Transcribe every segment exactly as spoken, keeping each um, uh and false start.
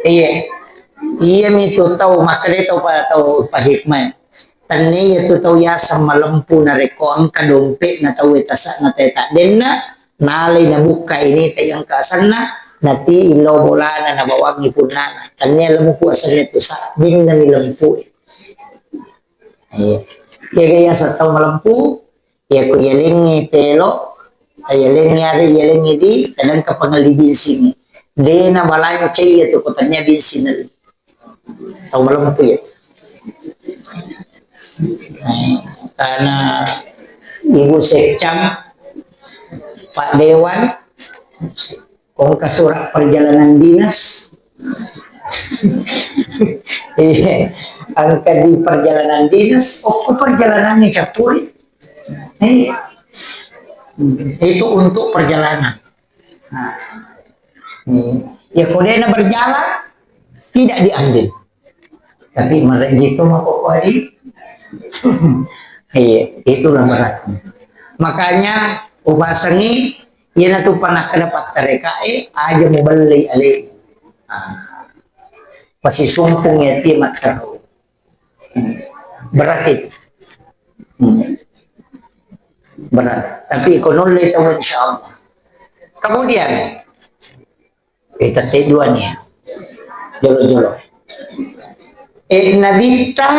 Iya. Iya mi tu tau makkeda tau pa-, tau pahikmah. Tennia iya tu tau yaseng malempu narekko engka dompetna tau e tase'na teta denna, nalai nabukka ini tai engka asenna, nati illau bolana nabawangi punnana. Tennia lempu asenna tu sabbinna mi lempu e. Iya. Iya, iya, yaseng tau malempu, iya ko iyalengngi pelo, iyalengngi are, iyalengngi di, kadang kapangelli binsingi. Dena balanca iya tu ko tennia binsinna. Tau malempu iya. Eh, karena Ibu Sekcam, Pak Dewan, Engka surat perjalanan dinas. Iya. Engka di perjalanan dinas, oh, perjalanan ini campuri. Iya. Itu untuk perjalanan. Nah. Iya. Ya, kalau dia berjalan, tidak diambil. Tapi mereka itu mau kok hari. Iya, itulah beratnya. Makanya upasangi, iyanatu pernah kena pattereka, eh, aja mau beli ale. Ah. Masih sumpung ya, ti matteru. Hmm. Berat itu. Hmm. Berat. Tapi ekonomi tahu, insya Allah. Kemudian, eh, tette dua nih. Jolo-jolo. Eh, nabitta,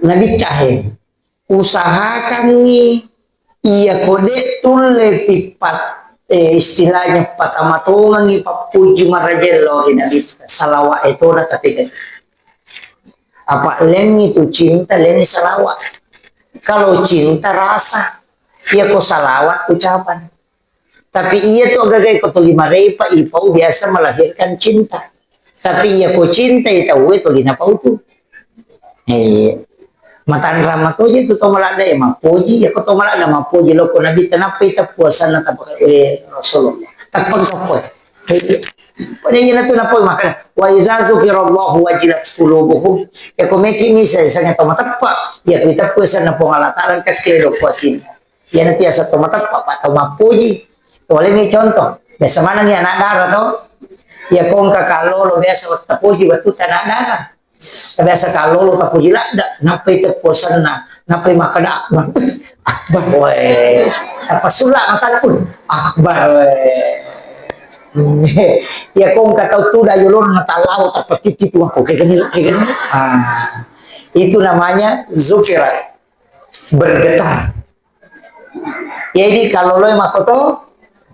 nabitta he. Usahakangngi iya ko de' tulle pippat, eh, istilahnya patamatongengngi pappuji marajello ri nabitta. Salawat e tona tapi de'. Apa lengngi tu cinta, lengngi salawat. Kalau cinta rasa, iya ko salawat ucapan. Tapi iya tu agaga ko tuli marepa ipau biasa melahirkan cinta. Tapi iya ko cinta itu we tuli napau tu. Eh, matanrang matoje tu to maladda e mappoji, iya ko to maladda mappoji lo ko nabi tenappa iteppu asanna tapaka, eh, Rasulullah. Tappang kappo. Eh, pada iya tu napau makana wa iza zukirallahu wajilat qulubuhum. Ya ko meki misa sanga to mateppa, ya ko iteppu asanna Puang Allah Taala kakke do kuatin. Iyana tiasa to mateppa, Pak, to mappuji. Walengngi contoh, biasa manengngi anak dara to. Iya ko engka kallolo biasa tapuji wettu anak dara. Biasa kallolo tapuji ladda, nappai tepposenna, nappai makkeda akbar. Akbar, weh. Apa sulla mata, uh, akbar, weh. Iya ko engka tau tuda yolona tallawa tappa titi tu aku kegeni, kegeni. Ah, itu namanya zukirat. Bergetar. Jadi kalau lo makoto,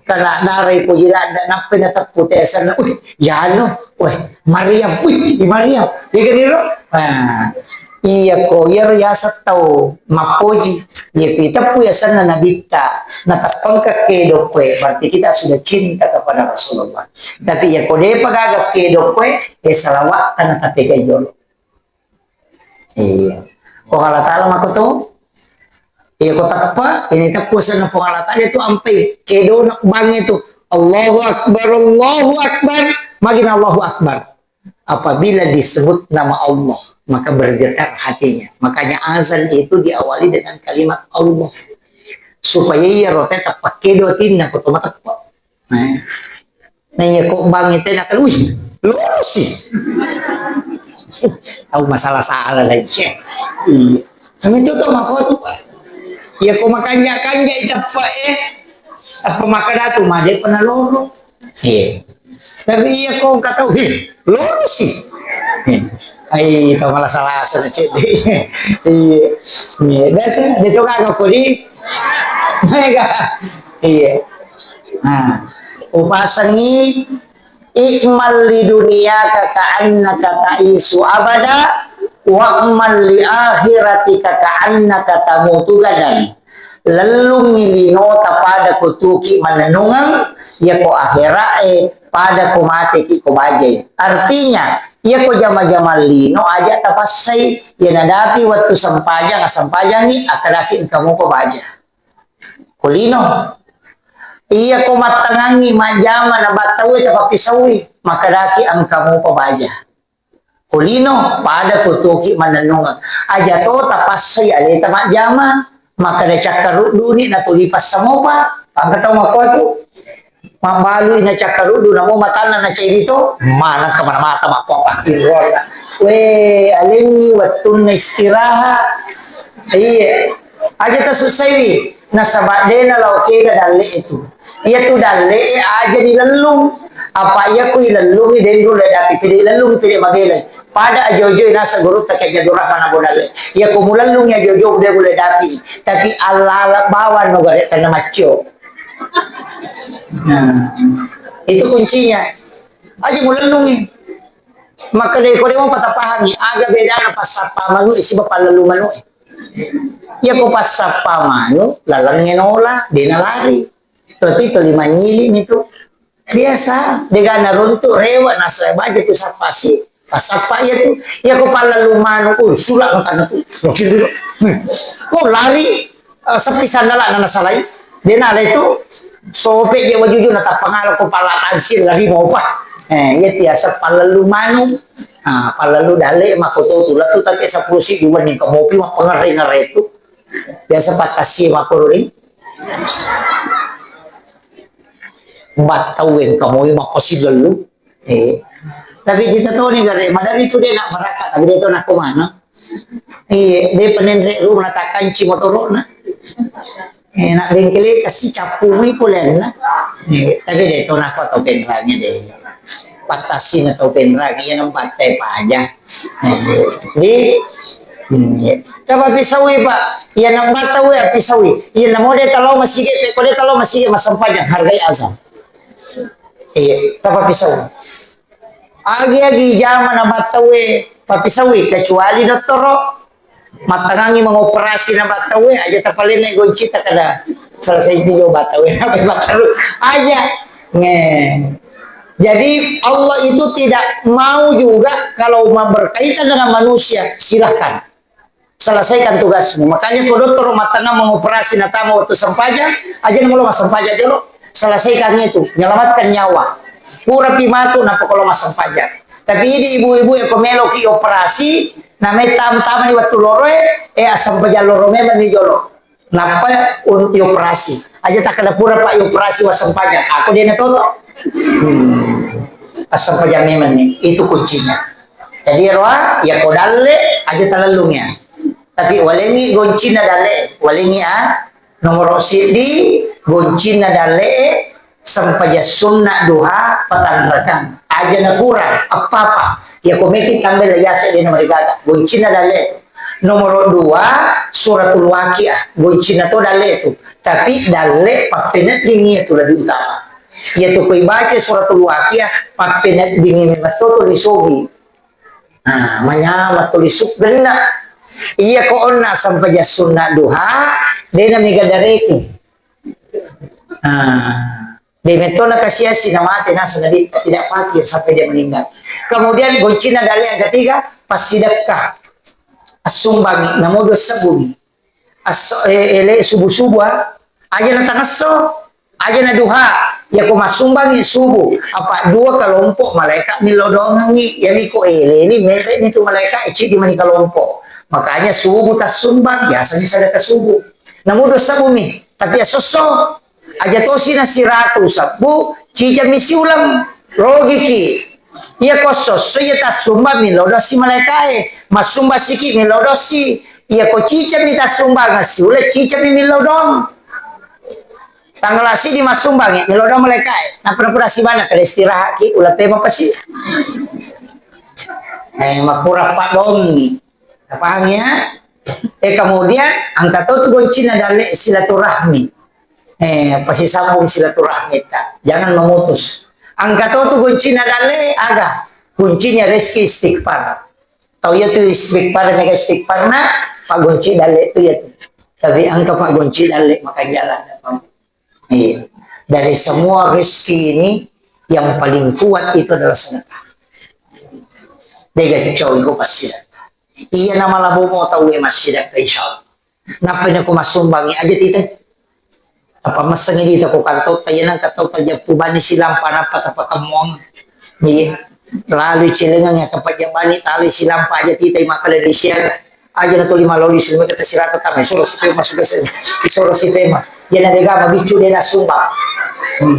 kena darai puji ladda, nappai nateppu te asanna, "Wih, yanu, weh, Maryam, wih, i Maryam." Iya kan iro? Nah, iya ko, iyaro yaseng tau mappoji. Iya ko iteppu asanna nabitta, nateppengka kedo koe, berarti kita sudah cinta kepada Rasulullah. Tapi iya ko depa gaga kedo koe, eh, salawatta natappegai jolo. Iya. Puang Allah Ta'ala mako tu. Iya, ko teppa, ini teppu asanna Puang Allah Ta'ala itu ampai kedona bangnge tu. Allahu Akbar, Allahu Akbar. Magina Allahu Akbar. Apabila disebut nama Allah, maka bergetar hatinya. Makanya azan itu diawali dengan kalimat Allah. Supaya iya rote teppa kedo atinna ko to mateppa. Nah. Nah, iya ko bangnge tena kan, wih, lorosi. Tau masalah-salah lagi. Iya. Kami itu tuh mako tu. Iya ko makanja-kanja iteppa, eh. Apa maka datu made pernah loro. Iya. Tapi iya ko engka tau, heh, lorosi. Iya. Ai, tau malah salah asal cek. Iya. Iya. Biasa dia tu kagak kodi. Mega. Iya. Nah, upasengngi, "I'mal li dunyaka ka'annaka ta'isyu abada, wa'mal li akhiratika ka'annaka tamutu gadan." Lellungngi linota pada ko tuki mannennungeng, iya ko akhira'e pada ko mateki ko bajai. Artinya, iya ko jama-jama lino aja tapassai, iya nadapi wettu sempajang, assempajangi, akkedaki engka mupa baja. Ko lino. Iya ko mattangangngi majjama na battaue tapappisaui, makkedaki engka mupa baja. Ko lino, pada ko tuki mannennungeng. Aja to tapassai aleta majjama, makkeda cakkarudduni natuli passamopa, engka tau makkuatu. Mabbalui na cakkaruddu, namo matanna na cairi to, maneng ka mana mata makko pattinroanna. We, alengngi wettunna istirahat. Iya. Aja tasussaiwi, nasaba de nalao kega dalle'e tu. Iya tu dalle'e aja nilellung. Apa iya ku ilellungi de nulle dapi, pede ilellungi pede mabelai. Pada ajo-ajo nasa gurutta ke Abdul Rahman Abu Dalle. Iya ku mulellungi ajo-ajo de nulle dapi. Tapi ala-ala bawang no gare tanna maccio. Nah, itu kuncinya. Aja mulellungi. Maka dari kode mau patah pahangi, aga bedana passappa manu'e siba pallellu manu'e. Iya ko passappa manu, lalengnge nola, dena lari. Tapi toli manyili mi tu. Biasa, degana runtu, rewa, nasa baja tu sappasi. Passappa iya tu. Iya ko pallellu manu, uh, sula no tanna tu. Oh, lari. Eh, seppi sandala'na nasalai. De nala itu sope je wajuju na tappangala ko pala tansil lari mopa. Eh, iya tiasa pallellu manu. Ah, pallellu dalle mako to tu latu take seppulo siddi wenni ko mopi mappengerre-ngerre tu. Biasa pattasie mako ri. Battau engka moi mako silellu. Eh. Tapi kita toni gare, madari tu de nak barakka, tapi de to nak kemana? Iya, de penenre rumah takanci motorona. Eh, nak bengkele kasi cappu mi polenna. Eh, tapi de to nak to penrangi de. Patasina to penrangi, iya nambatte paja. Eh, di, hmm, iya. Tapa pisawi, Pak. Iya nambatte we pisawi. Iya namo de talo masigi, pe ko de talo masigi masempajang hargai azan. Iya, tapa pisau. Agi-agi jama na battawe papisaui, kecuali dottoro mattangangi mengoperasi na battawe aja tapalenne goncita kada selesai video battawe apa battaru aja. Nge. Jadi Allah itu tidak mau juga kalau ma-, berkaitan dengan manusia, silahkan. Selesaikan tugasmu. Makanya ko dottoro mattanna mengoperasi natama waktu sempajang, aja namo lo massempajang jolo. Selesaikan itu, menyelamatkan nyawa. Pura pi matu nappa ko lo massempajang. Tapi idi ibu-ibu e ko melo ki operasi, namai tam-, tamani waktu loro e, eh, assempajang loro memang ni jolo. Nappa un-, ioperasi. Aja takkeda pura pa ioperasi wassempajang. Aku dena toto. Hmm. Assempajang memang ni. Itu kuncinya. Jadi roa, ya ko dalle, aja talellung ya. Tapi walengngi goncinna dalle, walengngi a, nomoro siddi, goncinna dalle, sempajang sunna duha, patanrakang. Aja nakurang, apa-apa. Ya ko meki tambai lagi ase de nomor gaga. Goncinna dalle. Nomoro dua, suratul waqiah. Goncinna to dalle tu. Tapi dalle pappeneddingi tu lebih utama. Ya tu ko ibaca suratul waqiah, pappeneddingi memang to tu risogi. Nah, manyameng tuli suggenna. Iya ko onna sempajang sunna duha, dena mega dareki. Nah, de metto na kasiasi na mate nasa nabi tidak fakir sampai dia meninggal. Kemudian goncinna dalle yang ketiga, passidekka. Assumbangi, namo dua sebumi. Asso-, eh, ele subuh-subuh, ah. Aja na tangesso, aja na duha. Ya ko massumbangi subuh, apa dua kelompok malaikat millau doangengi. Ya mi ko ele ni, mele ni tu malaikat, eh, cidi mani kelompok. Makanya subuh tassumbang, biasanya sedekah subuh. Namu dua sebumi, tapi ya sosso. Aja tosi na siratu sebbu, cicami siuleng, rogiki. Iya ko sosso iya tassumbang millau dosi malaikae. Massumbang siki millau dosi. Iya ko cicami tassumbang siuleng cicami millau dong. Tanggal sidi massumbang millau dong malaikae. Napura-pura sibana kada istirahat ki, uleng pema pasi. Eh, mapura padongi. Paham ya? Eh, kemudian angka to tu goncina dalle silaturahmi. Eh, pasisambung silaturahmi ta. Jangan memutus. Angka to tu goncina dalle aga? Kuncinya rezeki istighfar. Tau ya tu istighfar, mega istighfar na, pak gonci dalle tu ya tu. Tapi angka pak gonci dalle makan jalan. Iya. Dari semua rezeki ini yang paling kuat itu adalah sedekah. Dega cau iko massidekka. Iya nama labo mo tau e massidekka, insya Allah. Nappa nako massumbangi aja tita. Apa messengi dita ko kantotta, iya nang kantotta jappu bani silampa nappa tapakemmuang. Iya. Lalu celengang ya kapang jabani tali silampa aja tita makkeda di siaga. Aja na tuli maloli sulmeka tasirata tama, isoro si pema suka se-, isoro si pema. Iya na dega mabiccu de na sumbang. Hmm.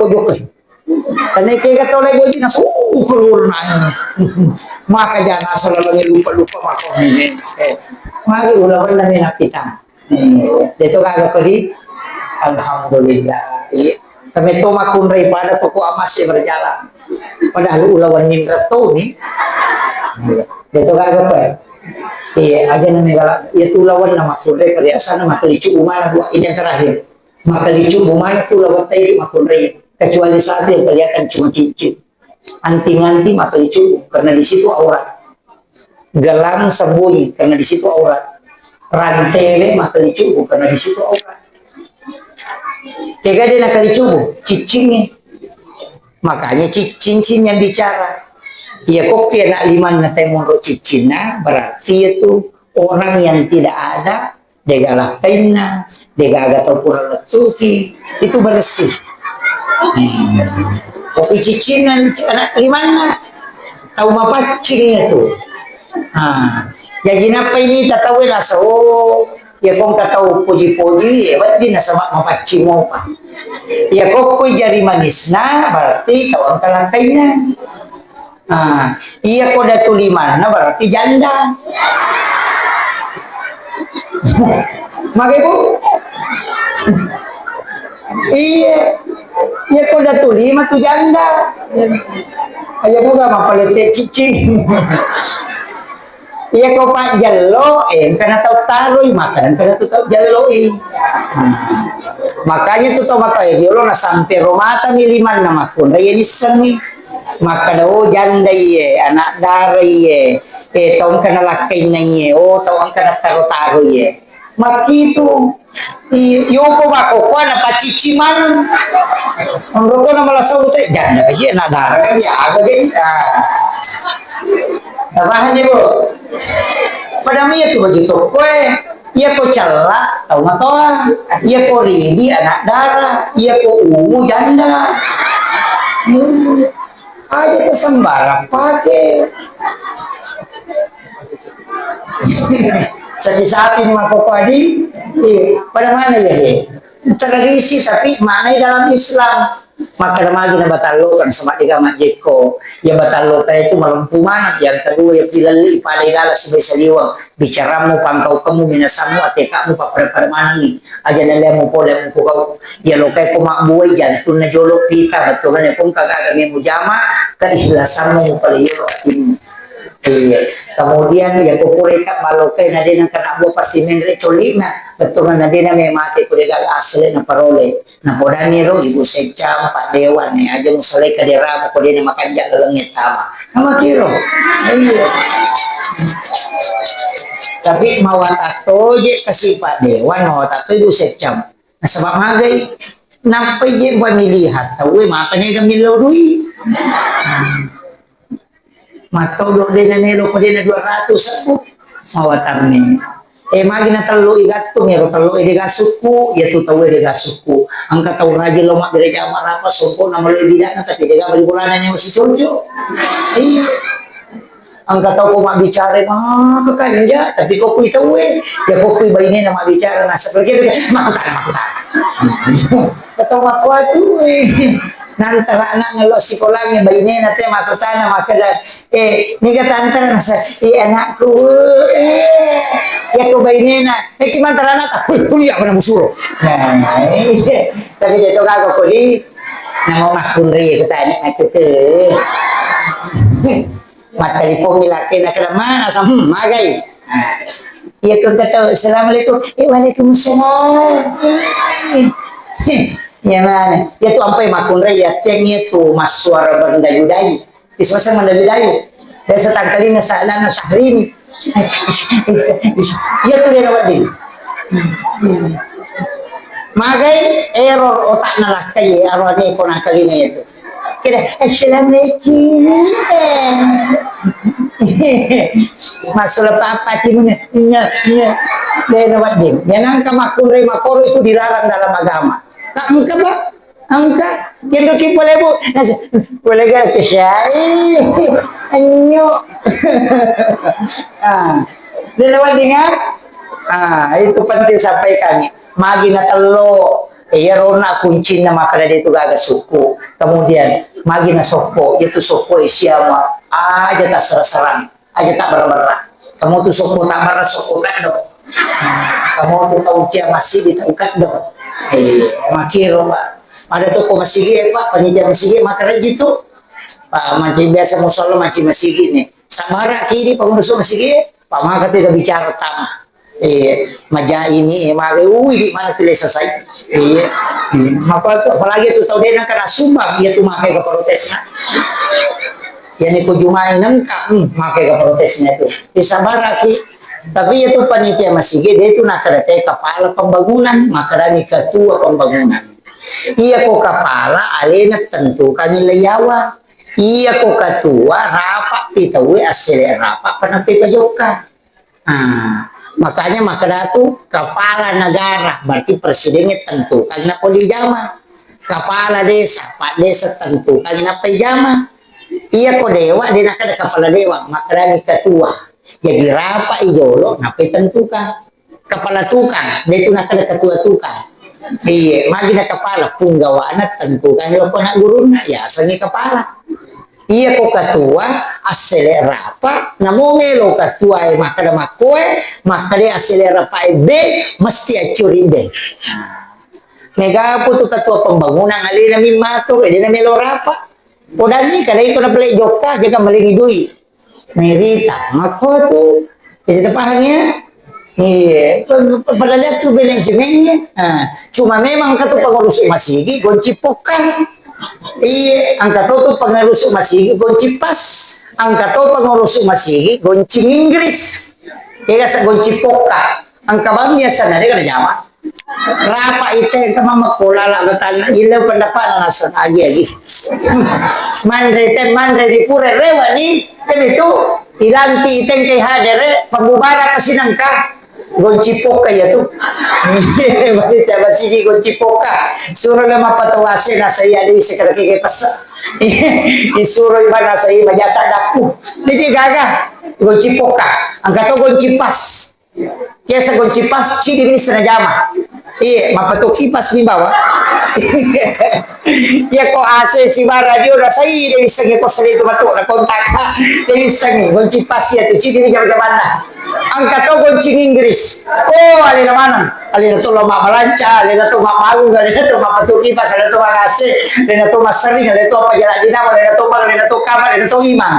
ko jokka. Karena kega tau lagi wajib nasu keluar na. Maka jangan asal lagi lupa-lupa maka ini. Eh, mari ulawan dan kita. Hmm. Deto gaga kodi. Alhamdulillah. Iya. Kami to makkunrai pada toko amas ya berjalan. Padahal ulawan nindra to ni. Iya. Deto gaga kodi. Iya, aja nang negara. Iya tu ulawan nama kunrai perhiasan nama kelicu umana dua ini yang terakhir. Maka licu bumana tu lawat tadi makunrai, kecuali satu yang kelihatan cuma cincin. Anting-anting maka licu karena di situ aurat. Gelang sembunyi karena di situ aurat. Rantai maka licu karena di situ aurat. Kega dia nak licu cincin ni. Makanya ci- cincin yang bicara. Ya kok anak lima na temon cincinna berarti itu orang yang tidak ada Degaga lakkainna, degaga tau pura lettuki, itu bersih. Hmm. Kopi cicinna anak limanna, tau mapaccing itu. Ah, jadi napa ini tatawe rasa, oh, ya kong katau poji-poji, ya berarti nasaba mapaccing mopa. Ya kokkoi jari manisna, berarti tau engka lakkainna. Ah, iya ko datu limanna berarti janda. Mage, Bu? Iya. Iya ko datu lima tu janda. Ayo buka mapalette cicing. Iya ko pajjello, eh, engkana tau taroi, maka engkana tu tau jelloi. Makanya tu tau mata, eh, jolo na sampe romata mi limanna makkunda, iya nissengi. Makkeda, "Oh, janda iye, anak dara iye, eh, tau engka nalakkainna iye, oh, tau engka nataro-taro iye." Makkitu. I-, yoko makkokkoe napacicci maneng. Menurutku nama langsung tu, "Eh, janda iye, anak dara kan ya, aga ge." Ah. Napahang ni, Bu? Padahal iya tu baju tokkoe. Iya ko cella, tau matoa. Iya ko ridi, anak dara. Iya ko ungu, janda. Hmm. Aja tu sembarang pake. Sapi-sapi ni makkokkoe di. Iya. Pada mana ya, he? Tradisi, tapi maknai dalam Islam. Makkeda magi na batallo kan sama dega majjekko. Ya batallo ta itu malempu maneng. Yang kedua ya pilalli pada gala sibai saliweng. Bicaramu, pangkaukemu, minasammu, atekamu, pappada-pada manengi. Aja nalemu pole mukugau. Ya lokai ko mabbuai jantunna jolo pita, bettuanna pun kagaga mujama, keikhlasanmu mupalio atimmu. Iya. Kemudian ya kukureka malokai nadena kena buah pasti menre colina. Bettuanna nadena memate kudega asli na parole. Napodaniro ibu seccang, Pak Dewan, nih, aja musalai kaderamu, ko dena makanja lalengnge tama. Namakiro. Iya. Tapi mawata toje kasi Pak Dewan, mawata toje ibu seccang. Nasaba magai. Nampai je pemilihan, tauwe maka nega millau dui. Mattodo dena nelo ko dena dua ratus aku. Mawatanni. Eh, magi na tello i gattung, ero tello e dega sukku, ya tu tau e dega sukku. Engka tau rajin lo mabbere jama rapa, sompo na maloi bidana, tapi dega bali bolana nyawa si coco. Iya. Engka tau ko mabbicara, maka kanja, tapi ko kui tau e. Ya ko kui baine na mabbicara, na seperti itu, maka, maka. Ketau makkuatu, eh. Nantara anak ngello sikolangnge bainena te makkutana makkeda, "Eh, niga tantara?" Nasa, "Eh, anakku, eh." Yakko bainena, "Eh, ki mantara anakta?" "Kuliah, kuliah, apa namusuro?" Nah, iya. Tapi de to gaga kodi, namo makkunrai kutani nakku tu. Mattelpong mi lakkena, "Keda mana?" Sa, "Hmm, magai." Nah, iya ko engka tau, "Assalamualaikum." "Eh, waalaikumsalam." Iya mana? Iya tu ampai makkunrai, iya teng iya tu massuara berdayu-dayu. Isoseng mendayu-dayu. Biasa tangkalinga sa-, dana Syahrini. Iya tu de' nawedding. Magai error otakna lakkai, aroane ko nangkalinga itu. Kira, "Assalamualaikum." Masuk lepa apa timun? Iya, iya. De' nawedding. Ya nangka makkunrai makoro itu dilarang dalam agama. Kak, engka, Pak? Engka. Kendo ki pole, Bu. Nasi, pole ga kesai. Anyo. Ah. De' nawedding, ah? Ah, itu penting sampaikan. Magi na tello. Iya, rona kuncinna makkeda de' tu gaga sukku. Kemudian, magi na sokko. Itu sokko isiama. Aja tasera-serang. Aja tabbarra-barra. Kamu tu sokko tabbarra, sokko kaddo. Kamu tu tau cia masigi, tau kaddo. Eh, makiro, Pak. Ada toko masigi, eh, Pak, panitia masigi, makkeda ji tu. Pak, manci biasa musalla, manci masigi ni. Sabara kidi pengurus masigi, Pak, maka tidak bicara tama. Eh, maja ini, eh, maka, ui, di mana tidak selesai. Iya. Hmm. Maka tu, apalagi tu tau de' nangka sumbang, iya tu maka ke protesna. Iya ni ko jumai nengka, hmm, maka ke protesna tu. Disabaraki. Tapi iya tu panitia masigi, de' tu nakkeda te kepala pembangunan, makkeda ni ketua pembangunan. Iya ko kepala, alena tentukan nilai yawa. Iya ko ketua, rapat pi tauwe, assele rapat, panampe pajokka. Ah, makanya makkeda tu kepala negara, berarti presidennya tentukan nappa dijama. Kepala desa, pak desa tentukan nappa dijama. Iya ko dewa, de' nakkeda kepala dewa, makkeda ni ketua. Jadi rapat i jolo, nappa tentukan. Kepala tukang, de' tu nakkeda ketua tukang. Iya, magi na kepala, punggawana tentukan lo ko anak gurunna, ya, asengi kepala. Iya ko ketua, assele rapat, namo melo ketua e makkeda makkoe, makkeda assele rapat e be, mesti accuri be. Nah, mega apa tu ketua pembangunan, alena mi matur, de' na melo rapat. Podanni kada iko na pale jokka, jaga malengi dui. Merita, makko tu. Jadi, tapahang ya? Iya, pada lihat tu manajemennya. Nah, cuma memang katu pengurus masigi gonci pokang. Iya, angka to tu pengurus masigi gonci pas. Angka to pengurus masigi gonci Inggris. Iya, sa gonci poka. Angka bang biasa nade kada jama. Rapa ite engka mammakko lala batanna, ille pendapatna naseng agi-agi. Manre te, manre di pura rewani, tapi tu ilanti ite engka hadere, pembubaran pasti nengka. Gonci poka iya tu. Mani tiap sigi gonci poka. Suro le mappatawase nasai ade sekadaki ke pesa. Isuro ibana sai majasa daku. Niji gaga. Gonci poka. Angka to gonci pas. Biasa gonci pas, cidi bisa najama. Iya, mappatuo kipas mi bawa. Iya ko A C siba radio rasai, de' wissengi ko seri tu matu na kontak. De' wissengi, gonci pas iya tu, cidi mi jama-jamanna. Angka to gonci Inggris. Oh, alena maneng. Alena to lo mabbalanca, alena to mabbangung, alena to mappatuo kipas, alena to mangase, alena to massering, alena to apa jalan dinamo, alena to bang, alena to kamar, alena to imang.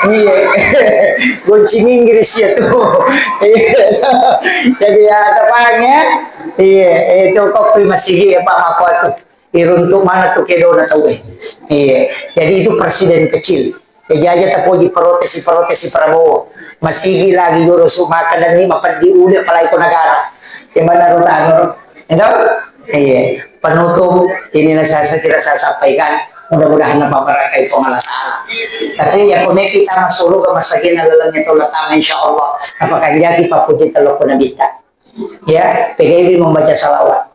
Iya. Gonci Inggris iya tu. Iya. Jadi ya, ada bang ya. Iya, itu kopi masigi ya Pak Mako tu. Iruntuk mana tu kedona tau eh. Iya. Jadi itu presiden kecil. Jadi aja tapoji protes, protes Prabowo. Masigi lagi joro su makan dan ini mapeddi uli apalagi ko negara. Gimana ro tano? Iya. Penutup inilah saya, saya kira saya sampaikan. Mudah-mudahan apa barakai Puang Allah Ta'ala. Tapi ya, kone kita masuk ke masagina dalamnya Allah Ta'ala, insya Allah. Apa kanjaki papuji telur pun kita. Ya, P G B membaca salawat.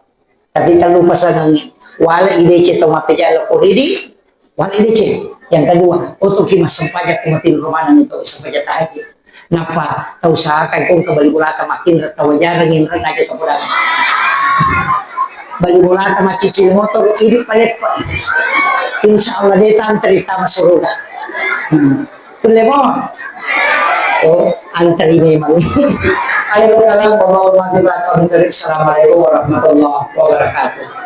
Tapi terlupa sangangi. Wala idece to mapejalo ko ridi, wala idece. Yang kedua, otoki massempajang ko mati rumana itu sempajang tahajud. Napa tau saka ko ke bali bulata makin tau jarang inreng aja to pulang. Bali bulata macicil motor idi palepa. Insya Allah dia tantri tama suruga. Hmm. Kulle mo. Oh, antri memang. Ayo kalam bawa mati belakang dari. Assalamualaikum warahmatullahi wabarakatuh.